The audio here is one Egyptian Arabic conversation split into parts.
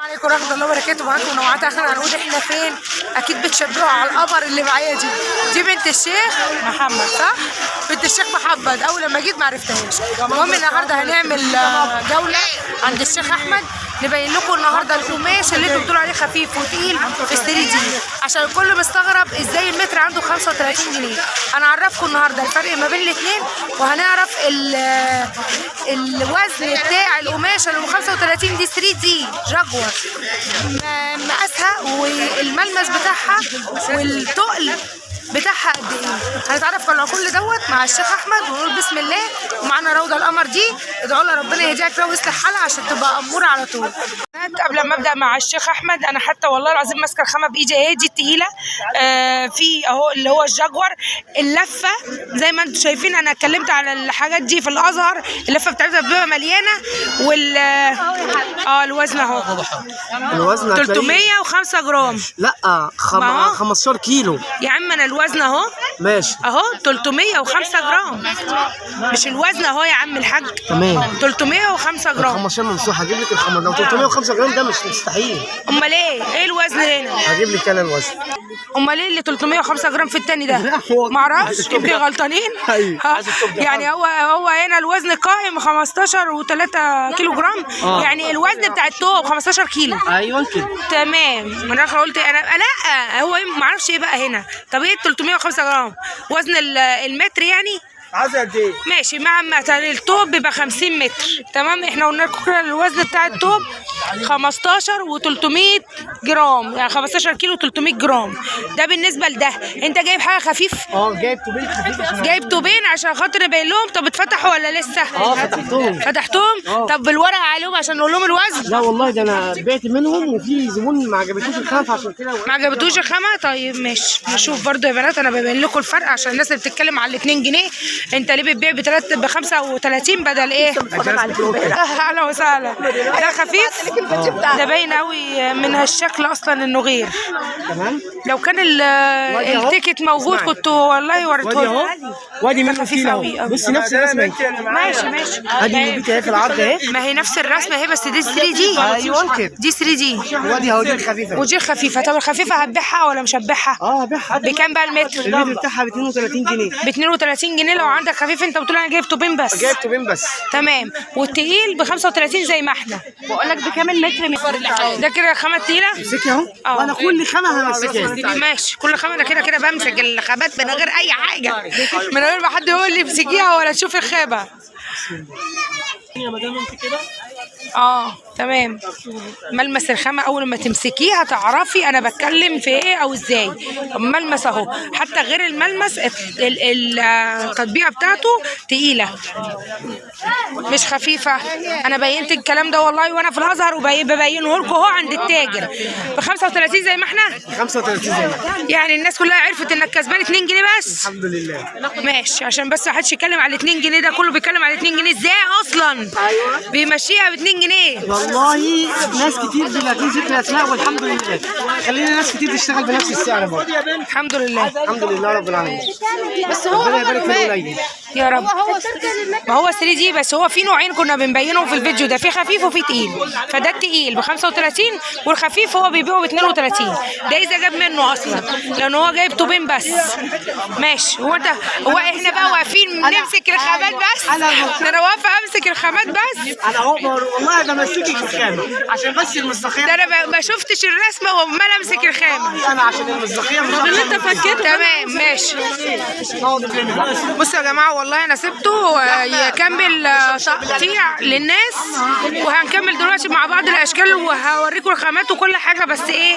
عليكم ورحمة الله وبركاته. معاكم نوعات اخر هنقول احنا فين؟ اكيد بتشبهوا على القمر اللي معايا دي. دي بنت الشيخ محمد صح؟ بنت الشيخ محمد، اول لما جيت ما عرفتهاش. المهم النهارده هنعمل جولة عند الشيخ احمد، نبين لكم النهارده القماش اللي انتوا بتقولوا عليه خفيف وتقيل في 3 دي، عشان الكل مستغرب ازاي المتر عنده 35 جنيه. هنعرفكم النهارده الفرق ما بين الاثنين، وهنعرف الوزن بتاع القماشه اللي 35 دي 3 دي جاكوار، مقاسها والملمس بتاعها والتقل بتاعها قد ايه. هنتعرف على كل دوت مع الشيخ احمد ونقول بسم الله. ومعانا روضة القمر دي، ادعوا لها ربنا يهديها كده ويصلح حالها عشان تبقى اموره على طول. قبل ما ابدا مع الشيخ احمد، انا حتى والله العظيم ماسكه الخامة بايدي اهي، دي التقيله. في اهو اللي هو الجاكوار، اللفة زي ما انتم شايفين. انا اتكلمت على الحاجات دي في الازهر، اللفة بتاعتها بتبقى مليانة. وال الوزن اهو الوزن هتلاقيه 305 جرام. لا ما هو. 15 كيلو. يا عم انا الوزن اهو، ماشي اهو 305 جرام، مش الوزن اهو يا عم الحاج. تمام. 305 جرام. 15 ممسوح. هجيب لك لو 305 جرام ده مش مستحيل. امال ايه؟ ايه الوزن هنا؟ هجيب لك انا الوزن. امال ايه اللي 305 جرام في التاني ده؟ لا، هو معرفش، يمكن غلطانين. أيوة. ها، يعني هو هنا الوزن قائم 15 و3 كيلو جرام. يعني الوزن بتاع التوب 15 كيلو. ايوه كده. تمام. من الاخر قلت انا لا، هو معرفش ايه بقى هنا. طب ايه 305 جرام وزن المتر يعني؟ عايز قد ايه؟ ماشي. مع مثلا الطوب بيبقى 50 متر. تمام، احنا قلنا لكم كده الوزن بتاع الطوب 15 و300 جرام، يعني 15 كيلو 300 جرام. ده بالنسبة لده. انت جايب حاجة خفيف؟ جايب توبين خفيف عشان جايب طوبين عشان خاطر نبين لهم. طب اتفتحوا ولا لسه؟ فتحتهم. فتحتهم؟ طب بالورقة عليهم عشان نقول لهم الوزن. لا والله ده انا بعت منهم، وفي زبون ما عجبتوش الخامة عشان كده. ما عجبتوش الخامة؟ طيب ماشي، نشوف برضو يا بنات. انا ببين لكم الفرق عشان الناس اللي بتتكلم على ال 2 جنيه. انت ليه بتبيع ب 35 بدل ايه؟ اهلا وسهلا. ده خفيف، ده باين قوي من هالشكل اصلا انه غير. تمام. لو كان وادي اهو. ال ticket موجود اسمعي. كنت والله وادي وريته اهو، وادي منه خفيف فيل قوي. اهو. بصي نفس الرسمة اهي. ماشي ماشي. ادي البيت اهي في العرض اهي. ما هي نفس الرسمة اهي، بس دي 3 دي. ايوه كده. دي 3 دي. وادي اهو، دي الخفيفة. ودي الخفيفة. طب الخفيفة هتبيعها ولا مش هتبيعها؟ هبيعها. بكام بقى المتر؟ المتر بتاعها ب 32 جنيه. ب 32 جنيه لو عندك خفيف. انت بتقول انا جايب توبين بس. جايب توبين بس. تمام. والتقيل ب 35 زي ما احنا. بقول لك بكام المتر؟ ده كده خامة تقيلة. امسكي اهو. وانا كل خامة همسكها. ماشي، كل خامة. انا كده كده بمسك الخامات من غير اي حاجة، من غير ما حد يقول لي امسكيها ولا تشوفي الخامة. تمام. ملمس الخامة اول ما تمسكيها تعرفي انا بتكلم في ايه او ازاي. ملمس اهو، حتى غير الملمس التطبيقة بتاعته تقيلة مش خفيفة. انا بينت الكلام ده والله وانا في الازهر، وببينه لكم اهو عند التاجر ب 35 زي ما احنا. 35 زي ما احنا. يعني الناس كلها عرفت انك كسبان 2 جنيه بس. الحمد لله. ماشي، عشان بس ما حدش يتكلم على 2 جنيه. ده كله بيتكلم على 2 جنيه ازاي اصلا؟ ايوه بيمشيها ب 2 جنيه. والله ناس كتير بيلاقين ذكر اسماء، والحمد لله خلينا ناس كتير تشتغل بنفس السعر برضه. الحمد لله. الحمد لله رب العالمين. بس هو ربنا يبارك في القليل. يا رب. ما هو 3 دي، بس هو في نوعين كنا بنبينهم في الفيديو ده، في خفيف وفي تقيل. فده التقيل ب 35، والخفيف هو بيبيعه ب 32. ده اذا جاب منه اصلا، لان هو جايب توبين بس. ماشي. هو انت هو احنا بقى واقفين نمسك الخامات بس؟ ده انا واقفة امسك الخامات بس. انا اهو والله ده مسكك الخامة عشان بس المصداقية. ده انا ما شفتش الرسمة وعمال امسك الخامة. انا عشان المصداقية مش اللي انت فكيته. تمام ماشي. بصوا يا جماعة، والله انا سبته يكمل تقطيع للناس، وهنكمل دلوقتي مع بعض الاشكال وهوريكم الخامات وكل حاجة. بس ايه،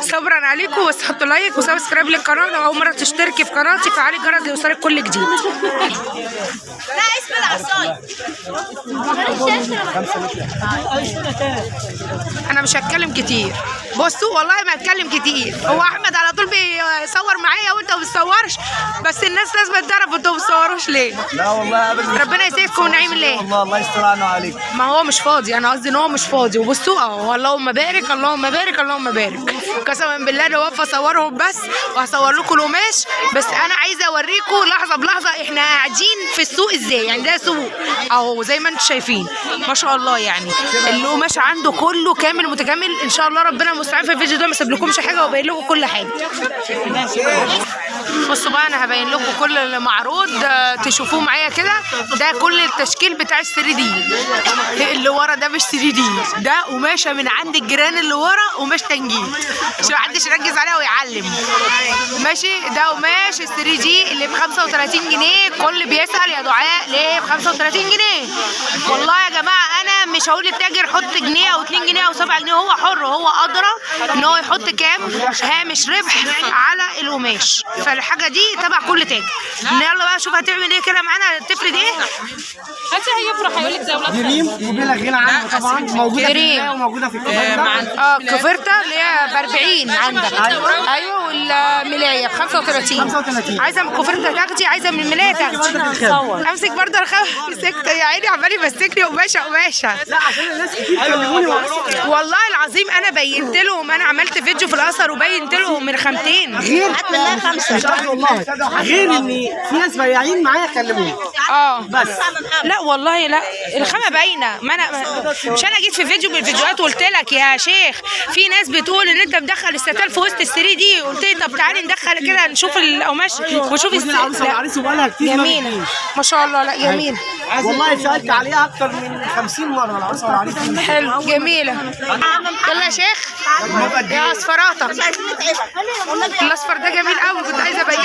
صبرا عليكم، بس حطوا like و subscribe للقناة لو اول مرة تشتركي في قناتي، فعلي الجرس ليوصلك كل جديد. لا اسم العصاية. انا مش هتكلم كتير، بصوا والله ما هتكلم كتير. هو احمد على طول بيصور معايا وانت ما بتصورش، بس الناس لازم تعرف انتوا ما بتصوروش ليه. لا والله ابدا. ربنا يسعدكم ونعيم الله. الله الله يستر عنه عليك. ما هو مش فاضي، انا قصدي ان هو مش فاضي. وبصوا اهو، اللهم بارك اللهم بارك اللهم بارك. قسما بالله انا واقفة اصورهم بس، وهصور لكم القماش، بس انا عايزه اوريكم لحظة بلحظة احنا قاعدين في السوق ازاي. يعني ده سوق اهو زي ما انتم شايفين ما شاء الله، يعني القماش عنده كله كامل متكامل. ان شاء الله ربنا المستعان في الفيديو ده ما سيبلكمش حاجة وابين لكم كل حاجة. بصوا بقى انا هبين لكم كل اللي معروض، تشوفوه معايا كده. ده كل التشكيل بتاع ال 3D. اللي ورا ده مش 3D، ده قماشة من عند الجيران اللي ورا، قماش تنجيد عشان محدش يركز عليها ويعلم. ماشي، ده قماش ال 3D اللي ب 35 جنيه. كل بيسأل يا دعاء ليه ب 35 جنيه؟ والله يا جماعة انا مش هقول للتاجر حط جنيه او 2 جنيه او 7 جنيه، هو حر، هو ادرى ان هو يحط كام هامش ربح على القماش، فالحاجه دي تبع كل تاجر. يلا بقى شوف هتعمل ايه كده معانا، تفرد ايه؟ هاتي هيفرح هيقول لك زي اولاد دي ريم وبلا غنى عنها طبعا، موجودة في ريم. الملاية وموجودة في الكفرده. كفرته اللي هي ب 40 عندك. ايوه، والملايه ب 35. 35. عايزه من الكفرته تاخدي، عايزه من الملايه تاخدي. امسك برضه الخامة، مسكت يا عيني، عمال يمسكني قماشة قماشة. لا عشان الناس كتير كلموني وعرفوا. والله العظيم انا بينت لهم، انا عملت فيديو في الاثر وبينت لهم من خامتين. غير هات منها خمسة. مش قصدي والله، غير ان في ناس بياعين معايا كلموني بس. لا والله لا، الخامة باينة. ما انا مش انا جيت في فيديو من الفيديوهات وقلت لك يا شيخ في ناس بتقول ان انت مدخل الستان في وسط ال 3D، قلت لي طب تعالي ندخل كده نشوف القماش ونشوف ودي العروسة لا، والعريس وبقالها كتير ما جميلة بتجيش. ما شاء الله. لا جميلة والله سالت عليها اكتر من 50 مرة العروسة والعريس. حلو جميلة. يلا يا شيخ يا اصفراتك، الاصفر ده جميل قوي، كنت عايزه ابين.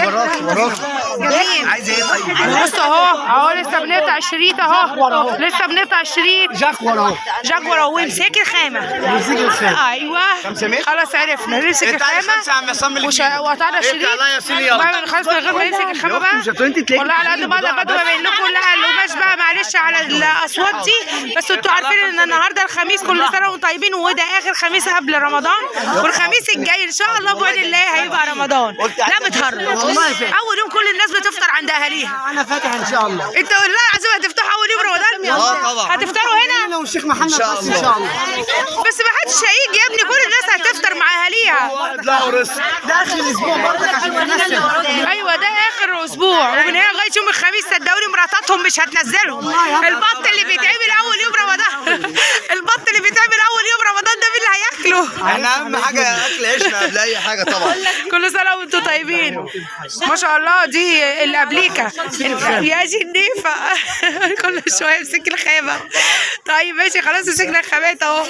جميل. عايز ايه طيب؟ بص اهو اهو لسه بنقطع الشريط اهو، لسه بنقطع الشريط. جاكور اهو، جاكور اهو، وامسكي الخامة. امسكي الخامة. ايوه خلاص عرفنا نمسك انت عايز الخامة خمسة يا عم عصام اللي كبير. وقطعنا الشريط. الله يا سيدي يلا. بعد ما خلاص من غير ما نمسك الخامة بقى. مش هتقولي انت تلاقي والله على قد ما اقدر برضه ببين لكم. لا القماش بقى معلش على الاصوات دي، بس انتوا عارفين ان النهارده الخميس، كل سنة وانتم طيبين، وده اخر خميس قبل رمضان، والخميس الجاي ان شاء الله باذن الله هيبقى رمضان. لا بتهرج، والله فعلا. اول يوم كل الناس بتفطر عند اهاليها. انا فاتح ان شاء الله. انت والله العظيم هتفتحوا اول يوم رمضان؟ اه طبعا. هتفطروا هنا؟ انا والشيخ محمد إن شاء بس ان شاء الله. بس ما حدش هيجي يا ابني، كل الناس هتفطر مع اهاليها. لا ورزق. ده اخر الاسبوع برضك عشان الناس تبقى. ايوه ده اخر اسبوع، ومن هنا لغاية يوم الخميس صدقوني مراتاتهم مش هتنزلهم. البط اللي بيتعمل اول يوم رمضان، البط اللي بيتعمل اول يوم رمضان ده مين اللي هياكله؟ احنا اهم حاجة اكل عيشنا قبل اي حاجة طبعا. كل سنة وانتم طيبين. ما شاء الله دي الابليكه يا جنيفه. كل شوية امسك الخامة. طيب ماشي خلاص مسكنا الخامات اهو.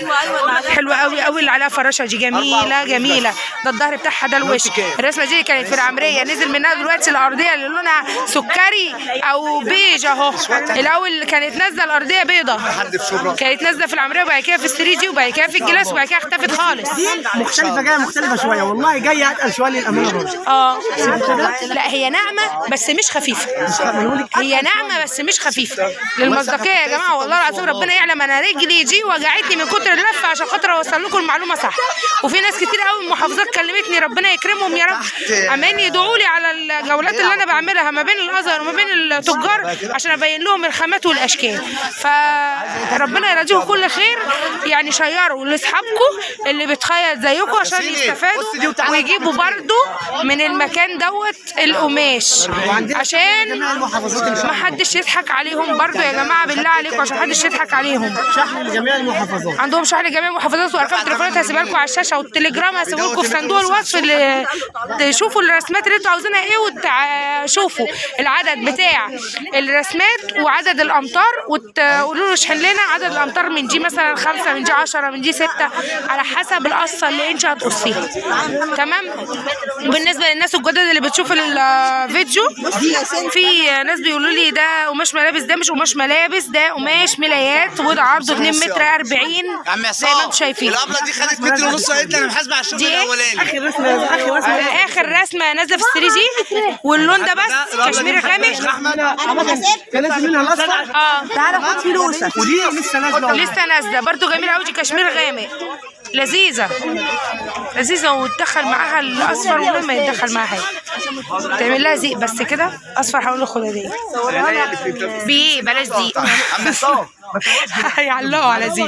حلوة قوي قوي اللي عليها فراشه دي، جميلة جميلة. ده الظهر بتاعها، ده الوش. الرسمة دي كانت في العمرية، نزل منها دلوقتي الارضية اللي لونها سكري او بيج اهو. الاول كانت نازله الارضية بيضة، كانت نازله في العمرية، وبعد كده في ال 3D، وبعد كده في ال glass، وبعد كده اختفت خالص. مختلفة جاية مختلفة شوية والله، جاية اتقل شوية للامانة برضه. لا هي ناعمة بس مش خفيفة، هي ناعمة بس مش خفيفة. للمصداقيه يا جماعة والله العظيم ربنا يعلم انا رجلي دي وجعتني من كتر اللفة عشان خاطر اوصل لكم المعلومة صح. وفي ناس كتير قوي من المحافظات كلمتني، ربنا يكرمهم يا رب، عمالين يدعوا لي على الجولات اللي انا بعملها ما بين الازهر وما بين التجار عشان ابين لهم الخامات والاشكال. فربنا يرضيهم كل خير. يعني شيروا لاصحابكم اللي بتخيط زيكم عشان يستفادوا ويجيبوا برضو من المكان دوت القماش، عشان جميع المحافظات ان شاء ما الله. حدش يضحك عليهم برضو يا جماعة، بالله عليكم عشان حدش يضحك عليهم. شحن لجميع المحافظات. عندهم شحن لجميع المحافظات، وارقام تليفونات هسيبها لكم على الشاشة، والتليجرام هسيبه لكم في صندوق الوصف، اللي تشوفوا الرسمات اللي انتوا عاوزينها ايه، وتشوفوا العدد بتاع الرسمات وعدد الامتار، وتقولوا له اشحن لنا عدد الامتار من دي مثلا 5، من دي 10، من دي 6، على حسب القصة اللي انت هتقصيها. تمام. بالنسبة للناس الجدد اللي بتشوف الفيديو، في ناس بيقولوا لي ده قماش ملابس، ده مش قماش ملابس، ده قماش ملايات، وده عرضه 2 متر 40 يا عم زي ما انتم شايفين. الابله دي خدت متر ونص، قالت لي انا محاسبه على الشغل دي إيه؟ الاولاني. اخر رسمه، اخر رسمه، اخر رسمه نازله في 3 دي، واللون ده بس كشمير غامق. كان نازل منها الاصفر. تعالى خد فلوسك. ودي لسه نازله والله. لسه نازله برضو جميلة قوي دي، كشمير غامق لذيذة لذيذة، وتدخل معاها الاصفر ومن ما يتدخل معاها حاجة، تعمل لها زيق بس كده اصفر. هقول له خدها دي بيه، بلاش دي. عم عصام هيعلقوا على زي،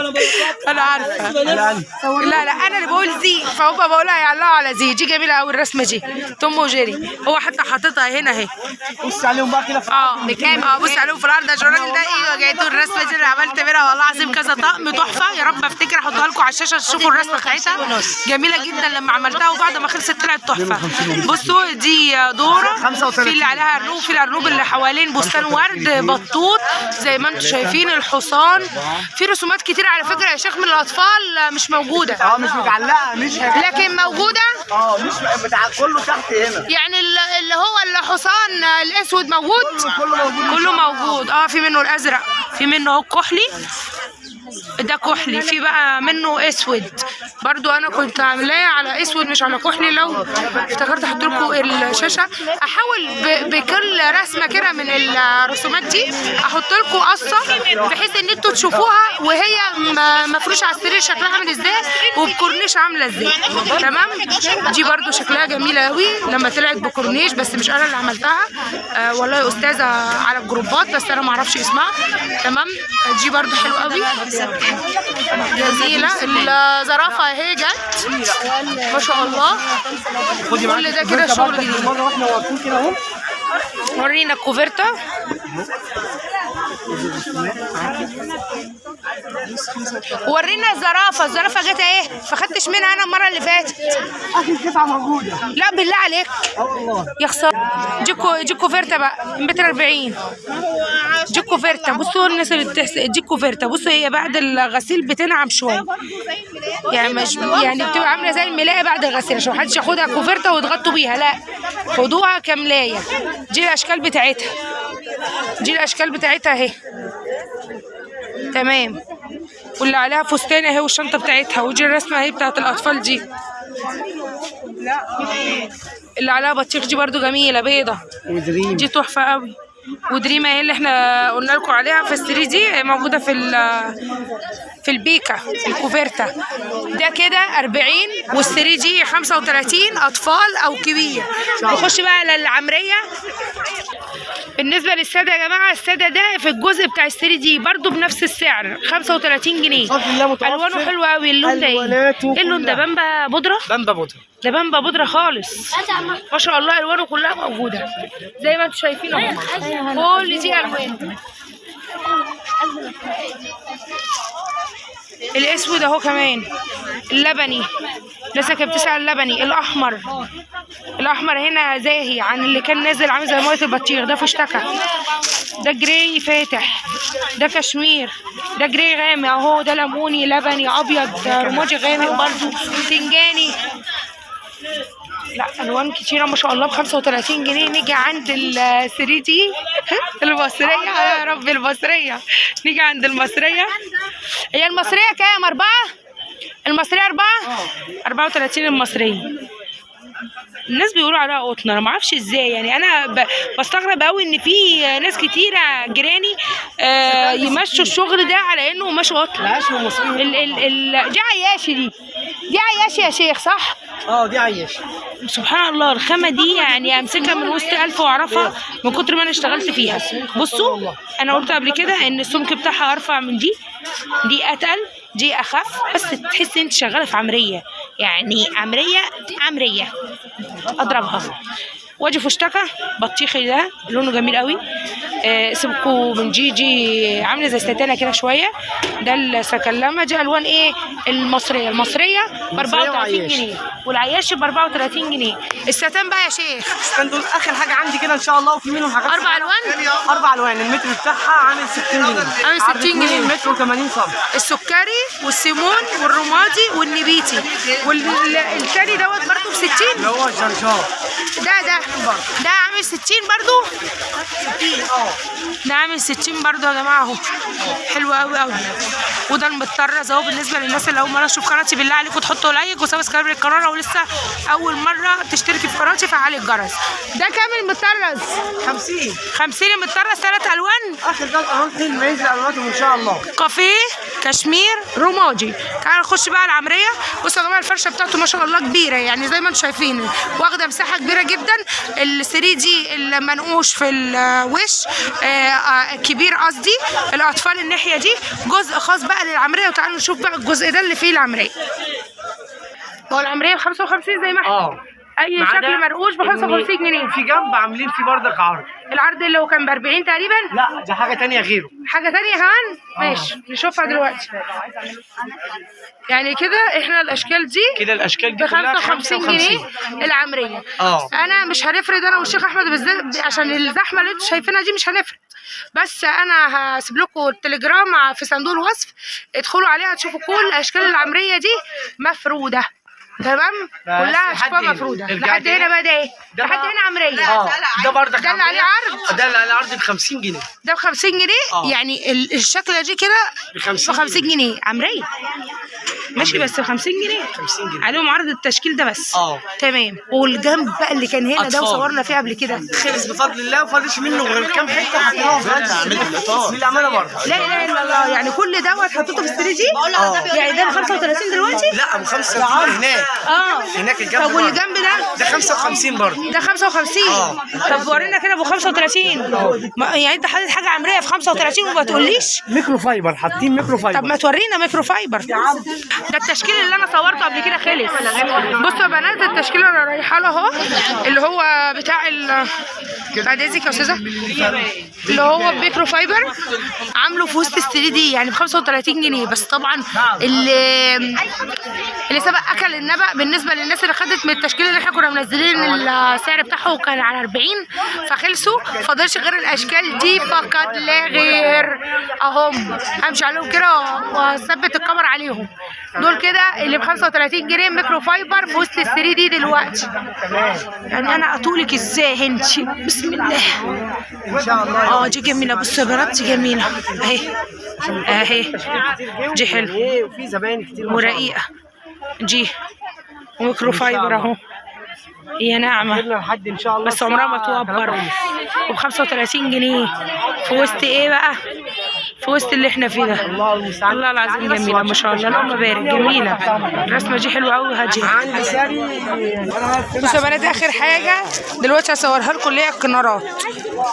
انا عارفه. لا لا انا اللي بقول زي، فهم بقولها هيعلقوا على زي. دي جميلة قوي الرسمة دي، توم وجيري. هو حتى حاططها هنا اهي. بص عليهم بقى كده في بكام؟ بص عليهم في الارض عشان الراجل ده ايه وجعته الرسمة دي اللي عملت منها والله العظيم كذا طقم تحفة. يا رب افتكر احطها لكم على الشاشة تشوفوا الرسمة بتاعتها، جميلة جدا لما عملتها وبعد ما خلصت طلعت تحفة. بصوا دي دوره في اللي عليها ارنوب، في الارنوب اللي حوالين بستان ورد بطوط زي ما انتم شايفين، الحصان. في رسومات كتير على فكرة يا شيخ من الاطفال مش موجودة. مش متعلقه، مش لكن موجودة. مش بتاع كله تحت هنا. يعني اللي هو الحصان الاسود موجود، كله موجود، كله موجود. في منه الازرق، في منه اهو الكحلي، ده كحلي، في بقى منه اسود برضو. انا كنت عاملاه على اسود مش على كحلي. لو افتكرت احط لكم الشاشة. احاول بكل رسمه كده من الرسومات دي احط لكم قصة بحيث ان انتوا تشوفوها وهي مفروشه على السرير شكلها عامل ازاي وبكورنيش عامله ازاي. تمام. دي برضو شكلها جميلة قوي لما طلعت بكورنيش، بس مش انا اللي عملتها. والله يا استاذه على الجروبات، بس انا ما اعرفش اسمها. تمام. دي برضو حلوة قوي، جميلة. الزرافه اهي جت ما شاء الله. كل ده كده شغل جديد. مرة واحنا واقفين كده اهو. ورينا الكوفرتا. ورينا الزرافه. الزرافه جت اهي، فخدتش منها انا المرة اللي فاتت. اخر قطعه موجودة. لا بالله عليك. والله يا خسارة. دي كوفرتا بقى متر 40. دي كوفرتا. بصوا الناس اللي بتحسب دي كوفرتا. بصوا هي بعد الغسيل بتنعم شوية، يعني مش يعني بتبقى عامله زي الملايه بعد الغسيل، عشان محدش ياخدها كوفرتا ويتغطوا بيها، لا خدوها كملايه. دي الاشكال بتاعتها، دي الاشكال بتاعتها اهي. تمام. واللي عليها فستان اهي والشنطه بتاعتها. ودي الرسمة اهي بتاعت الاطفال دي اللي عليها بطيخ، دي برضو جميلة بيضة، ودريم دي تحفة قوي. ودريمه اهي اللي احنا قلنا لكم عليها في السري دي، موجودة في البيكا الكوفرتا. ده كده 40 والسري دي 35، اطفال او كبير. نخش بقى على العمرية. بالنسبة للسادة يا جماعة، السادة ده في الجزء بتاع السري دي برضو بنفس السعر 35 جنيه. الوانه حلوة قوي. اللون ده ايه؟ اللون ده بامبا بودره، بامبا بودره، ده بامبا بودره خالص ما شاء الله. الوانه كلها موجودة زي ما انتم شايفين اهو، كل دي الوان. الاسود اهو كمان، اللبني لسه كانت بتسأل اللبني، الاحمر، الاحمر هنا زاهي عن اللي كان نازل عامل زي مية البطيخ. ده فشتكه، ده gray فاتح، ده كشمير، ده gray غامق اهو، ده ليموني لبني ابيض رمادي غامق برضو، سنجاني. لا الوان كتيرة ما شاء الله ب 35 جنيه. نيجي عند ال 3D المصرية، يا رب المصرية. نيجي عند المصرية. هي المصرية كام؟ 4؟ المصرية 4؟ 34 المصرية. الناس بيقولوا عليها قطن، انا ما اعرفش ازاي، يعني انا بستغرب قوي ان في ناس كتيرة جيراني يمشوا الشغل ده على انه قماش قطن. دي عياشي، دي عياشي يا شيخ صح؟ دي عياشي. سبحان الله الخامة دي يعني امسكها من وسط 1000 واعرفها من كتر ما انا اشتغلت فيها. بصوا انا قلت قبل كده ان السمك بتاعها ارفع من دي، دي اتقل، دي اخف، بس تحس انت شغالة في عمرية، يعني عمرية عمرية. اضربها. وادي فشتكه بطيخي ده لونه جميل قوي. سيبكوا من جي عامله زي ستانه كده شوية. ده السكلمه دي الوان ايه؟ المصرية، المصرية ب 34 جنيه والعياش ب 34 جنيه. الستان بقى يا شيخ، الستان دول اخر حاجة عندي كده ان شاء الله، وفي منهم حاجات 4 الوان، 4 الوان. المتر بتاعها عامل 60 جنيه، عامل 60 جنيه، متر و80 سم. السكري والسيمون والرمادي والنبيتي، والتاني دوت برده ب 60 اللي هو الجرجار ده ده عامل 60 برضو، 60 ده عامل 60 برضو يا جماعة اهو، حلو قوي قوي. وده المتطرز اهو. بالنسبة للناس اللي اول مرة تشوف قناتي، بالله عليكم تحطوا like و subscribe للقناة، لو لسه اول مرة تشتركي في قناتي فعلي الجرس. ده كام المتطرز؟ 50. 50 المتطرز، 3 الوان، اخر 3 الوان حين ما ينزل الواناتهم ان شاء الله. كافيه، كشمير، رمادي. تعالوا نخش بقى العمرية. بصوا يا جماعة الفرشة بتاعته ما شاء الله كبيرة، يعني زي ما انتم شايفين واخده مساحة كبيرة. كبيرة جدا. ال 3 دي المنقوش في الوش كبير، قصدي الاطفال الناحية دي. جزء خاص بقى للعمريه، وتعالوا نشوف بقى الجزء ده اللي فيه العمرية. هو العمرية ب 55 زي ما احنا، اي شكل مرقوش ب 55 جنيه. في جنب عاملين فيه بردك عرض، العرض اللي هو كان ب 40 تقريبا. لا ده حاجة ثانية غيره، حاجة ثانية كمان. ماشي نشوفها دلوقتي. يعني كده احنا الاشكال دي كده، الاشكال دي ب 55 جنيه العمرية. انا مش هنفرد انا والشيخ احمد بالذات عشان الزحمة اللي انتوا شايفينها دي مش هنفرد، بس انا هسيب لكم التليجرام في صندوق الوصف، ادخلوا عليها تشوفوا كل اشكال العمرية دي مفروده. تمام، كلها اشكال مفروده لحد هنا بقى. ده ايه؟ لحد هنا عمرية. ده برضك ده اللي عليه عرض، ده اللي عليه عرض ب 50 جنيه. ده ب 50 جنيه. يعني الشكله دي كده ب 50 جنيه عمرية. ماشي، بس ب 50 جنيه. 50 جنيه عليهم عرض التشكيل ده بس. تمام. والجنب بقى اللي كان هنا ده وصورنا فيه قبل كده خلص بفضل الله، وفضلش منه غير كام حتة حطيناهم في للامانة برضه. لا اله الا الله، يعني كل دوت حطيته في 3 دي. يعني ده ب 35 دلوقتي؟ لا ب 35 هناك. هناك الجنب. طب والجنب ده؟ ده 55 برضه. ده 55. طب ورينا كده ابو 35. يعني انت حاطط حاجة عمرية في 35 وما تقوليش؟ micro fiber، حاطين micro fiber. طب ما تورينا micro fiber. ده التشكيل اللي انا صورته قبل كده خلص. بصوا يا بنات التشكيل اللي انا رايحة له اهو، اللي هو بتاع بعد اذنك يا استاذه، اللي هو micro fiber، عامله في وسط ال 3 دي يعني ب 35 جنيه بس. طبعا اللي سبق اكل النبأ بالنسبة للناس اللي خدت من التشكيل اللي احنا كنا منزلين السعر بتاعه كان على 40، فخلصوا، فاضلش غير الاشكال دي فقط لا غير. اهم همشي عليهم كده واثبت الكاميرا عليهم. دول كده اللي ب 35 جنيه micro fiber في وسط ال 3 دي دلوقتي. يعني انا اطولك ازاي انت؟ بسم الله ان شاء الله. دي جميلة. بصوا يا بنات دي جميلة اهي اهي، دي حلوة وفي زباين كتير ورقيقه دي، و micro fiber اهو. هي ناعمة لحد ان شاء الله، بس عمرها ما توبر. وب 35 جنيه في وسط ايه بقى؟ في وسط اللي احنا فيه ده. الله العظيم جميلة ما شاء الله، اللهم بارك. جميلة الرسمة دي حلوة قوي هادية. بصوا يا بنات اخر حاجة دلوقتي هصورها لكم اللي هي الكنارات.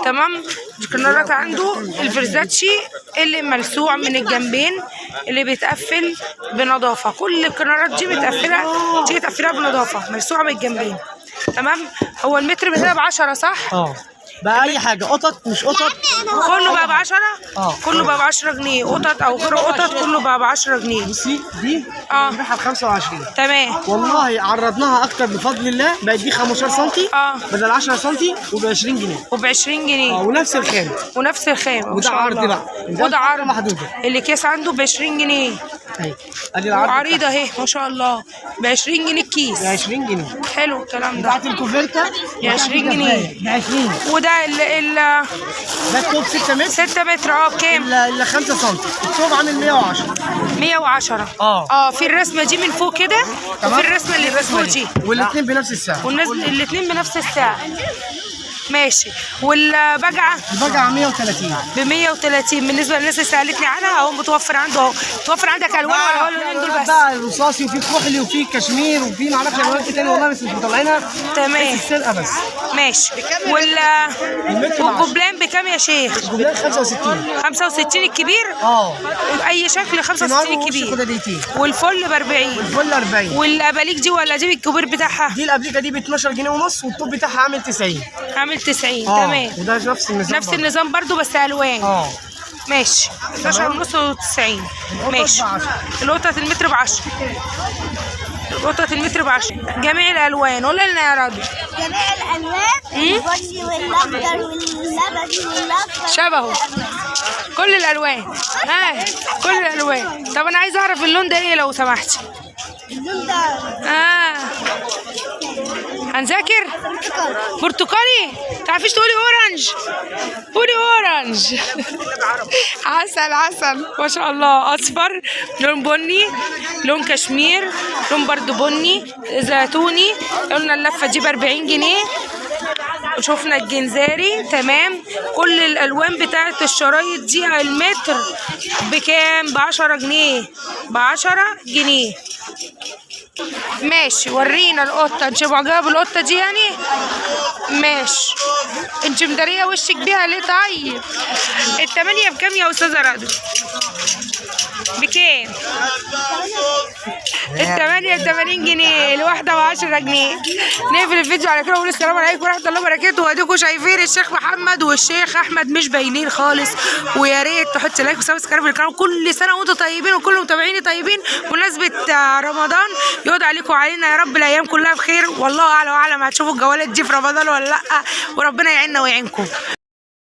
تمام، الكنارات عنده الفرزاتشي اللي ملسوع من الجنبين اللي بيتقفل بنظافه. كل الكنارات دي متقفله، تيجي تقفلها بنظافه، ملسوعه من الجنبين. تمام. هو المتر من هنا ب 10 صح؟ بقى اي حاجة، قطط مش قطط كله بقى ب 10. كله بقى ب 10 جنيه، قطط او غير قطط كله بقى ب 10 جنيه. بصي دي بنبيعها ب 25. تمام. والله عرضناها اكتر بفضل الله، بقت دي 15 سم بدل 10 سم وب 20 جنيه. وب 20 جنيه. ونفس الخام. ونفس الخام. وده عرض بقى، وده عرض محدودة. الاكياس عنده ب 20 جنيه. اهي ادي العرض، عريضة اهي ما شاء الله، ب 20 جنيه الكيس. ب 20 جنيه. حلو الكلام ده. بتاعت الكوفرتا ب 20 جنيه. ب 20. وده ال ده التوب 6 متر. 6 متر بكام؟ ال 5 سم. التوب عامل 110. 110. في الرسمة دي من فوق كده، وفي الرسمة اللي فوق دي، والاثنين بنفس السعر. والاثنين بنفس السعر. ماشي. والبجعه؟ البجعه 130. ب 130 بالنسبة للناس اللي سالتني عنها اهو، متوفر عنده اهو. متوفر عندك الوان ولا هو اللونين دول بس؟ بقى رصاصي وفي كحلي وفي كشمير وفي معرفش الوان ايه تاني والله، بس مش مطلعينها. تمام. السرقة بس. ماشي. والجبلان بكام يا شيخ؟ الجبلان 65. 65 الكبير؟ اي شكل 65 الكبير. والفل ب 40. والفل 40. والاباليك دي ولا دي الكبير بتاعها؟ دي الابليكه دي ب 12 جنيه ونص، والطوب بتاعها عامل 90. عامل 90. تمام. وده نفس النظام. نفس النظام برضو بس الوان. ماشي. 12 ونص و90. ماشي. القطة المتر ب 10. القطة المتر ب 10. جميع الالوان. قول لنا يا راجل. جميع الالوان، البني والاخضر واللبني والاصفر، شبهه كل الالوان. ها كل الالوان. طب انا عايزه اعرف اللون ده ايه لو سمحتي؟ اللون ده هنذاكر برتقالي. تعرفيش تقولي orange؟ قولي orange. عسل عسل ما شاء الله. اصفر، لون بني، لون كشمير، لون برضو بني زيتوني. قلنا اللفة دي ب 40 جنيه. شفنا الجنزاري. تمام. كل الالوان بتاعت الشرايط دي على المتر بكام؟ ب 10 جنيه. ب 10 جنيه. ماشي، ورينا القطة. انت معجبه بالقطه دي يعني؟ ماشي. انت مداريه وشك بيها ليه طيب؟ التمانية بكام يا استاذه رضوى؟ بكام؟ التمانية ب80 جنيه، الواحدة ب10 جنيه. نقفل الفيديو على كده ونقول السلام عليكم ورحمة الله وبركاته. واديكم شايفين الشيخ محمد والشيخ أحمد مش باينين خالص. ويا ريت تحط like و subscribe للقناة. كل سنة وانتم طيبين وكل متابعيني طيبين. بمناسبة رمضان يعود عليكم وعلينا يا رب الأيام كلها بخير. والله أعلى وأعلم هتشوفوا الجوالات دي في رمضان ولا لأ، وربنا يعيننا ويعينكم.